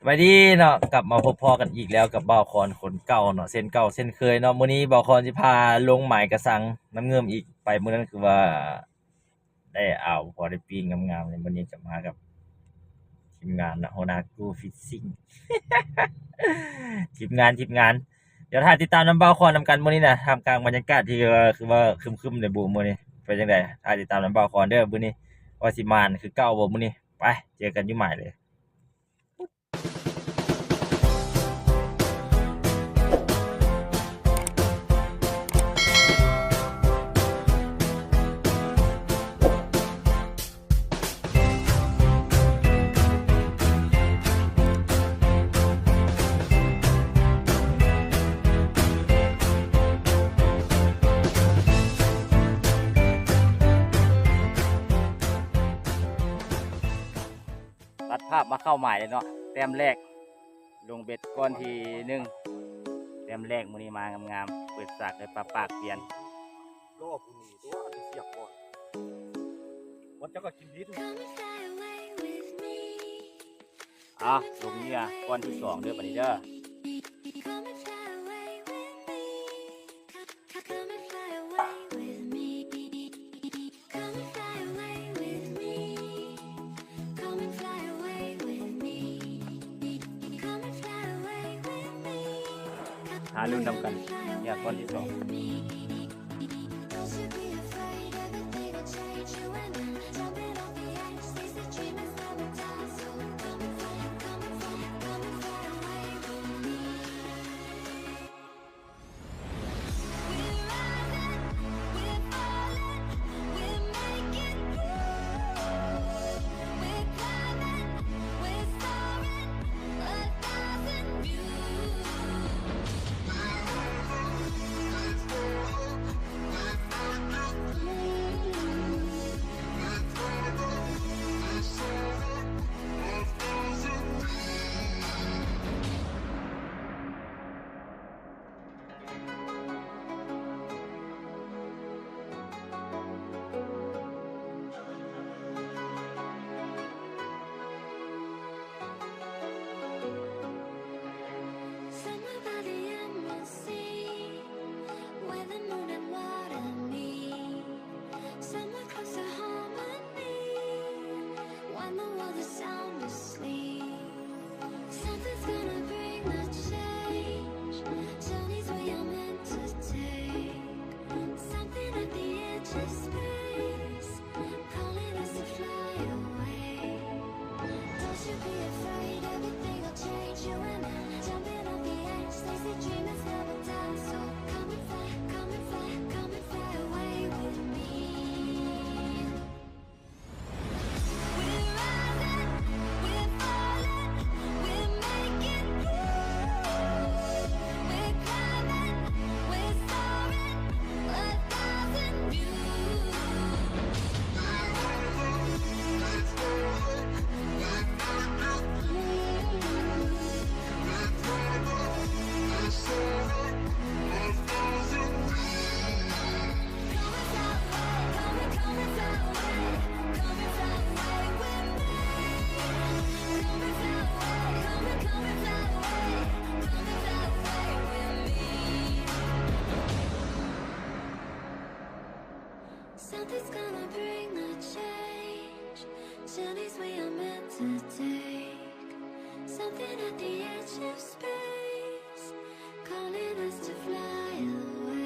ສະບາຍດີເນາະ ກັບມາພົບພໍ້ກັນອີກແລ້ວກັບບ່າວຄອນຄົນເກົ່າເນາະ ເຊັ່ນເກົ່າເຊັ່ນເຄີຍເນາະ. ມື້ນີ້ບ່າວຄອນຊິພາລົງໝາຍກະສັງນ້ຳເງິ້ມອີກ. ໄປມື້ນັ້ນຄືວ່າໄດ້ເອົາ ພໍໄດ້ປີ້ງງາມໆເລີຍ. ມື້ນີ້ກະມາກັບທີມງານເນາະ ຫົວໜ້າກູ້ຟິດຊິງ ທີມງານ ທີມງານ. ດຽວຖ້າຕິດຕາມນຳບ່າວຄອນນຳກັນມື້ນີ້ນະ ທ່າມກາງບັນຍາກາດທີ່ວ່າ ຄືວ່າຄຶ້ມໆໃນບຸມື້ນີ້ ເປັນຈັ່ງໃດ ຖ້າຕິດຕາມນຳບ່າວຄອນເດີ. ມື້ນີ້ວ່າຊິມ່ວນຄືເກົ່າບໍ່ມື້ນີ້? ໄປ ເຈີກັນຢູ່ໝາຍເລີຍ. ຕັດພາບມາເຂົ້າໝາຍເລີຍເນາະ. ແຕ້ມແລກ ລົງເບັດກ້ອນທີໜຶ່ງ ແຕ້ມແລກມື້ນີ້ມາງາມໆ ເປີດສາກໂດຍປາປາກປຽນ. ລໍຜູ້ນີ້ຕົວະ ຊິສຽບກ່ອນ ມັນຈະກໍກິນດີທຸກ. ອ່າ ລົງເຫຍື່ອກ້ອນທີສອງເດີ ບາດນີ້ເດີ. ຖ້າລຸ້ນນຳກັນ ເຫຍື່ອກ້ອນທີສອງ. Somewhere by the emerald sea, where the moon and water meet. Somewhere close to harmony, when the world is sound asleep. Something's gonna bring the change, journeys we are meant to take. Something at the edge of space, calling us to fly away. Don't you be afraid, everything'll change, you and I. Jumping off the edge, they say dreamers never die. So come and fly, come and fly, come and fly away with me. We're rising, we're falling, we're making moves. We're climbing, we're soaring, a thousand views. Something's gonna bring the change. Journeys we are meant to take. Something at the edge of space, calling us to fly away.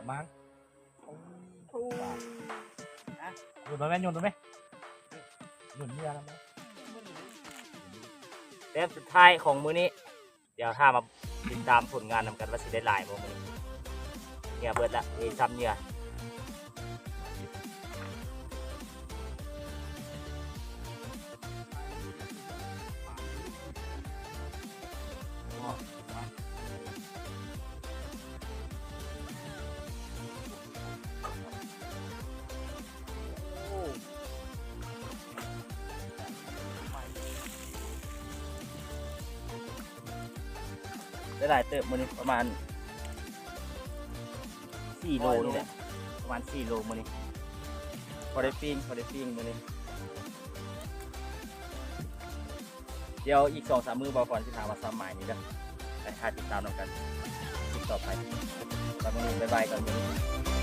ມາ ໂອ້ ໂອ້ ໂຍນມາແມ່ ໂຍນມາແມ່ ໂຍນເຫຍື່ອນຳແມ່. ແຕ້ມສຸດທ້າຍຂອງມື້ນີ້ ດຽວຖ້າມາຕິດຕາມຜົນງານນຳກັນວ່າຊິໄດ້ຫຼາຍບໍ່ມື້ນີ້. ເຫຍື່ອເບິດລະ ມີຊ້ຳເຫຍື່ອ. ໄດ້ຫຼາຍເຕີບມື້ນີ້ ປະມານສີ່ໂລນີ້ແຫຼະ ປະມານສີ່ໂລມື້ນີ້ ພໍໄດ້ປີ້ງ ພໍໄດ້ປີ້ງມື້ນີ້. ດຽວອີກສອງສາມມື້ ບ່າວຄອນຊິພາມາຊ້ຳໝາຍນີ້ເດີ ໄປຖ້າຕິດຕາມນຳກັນຄລິບຕໍ່ໄປ. ສຳລັບມື້ນີ້ ບາຍບາຍກ່ອນມື້ນີ້.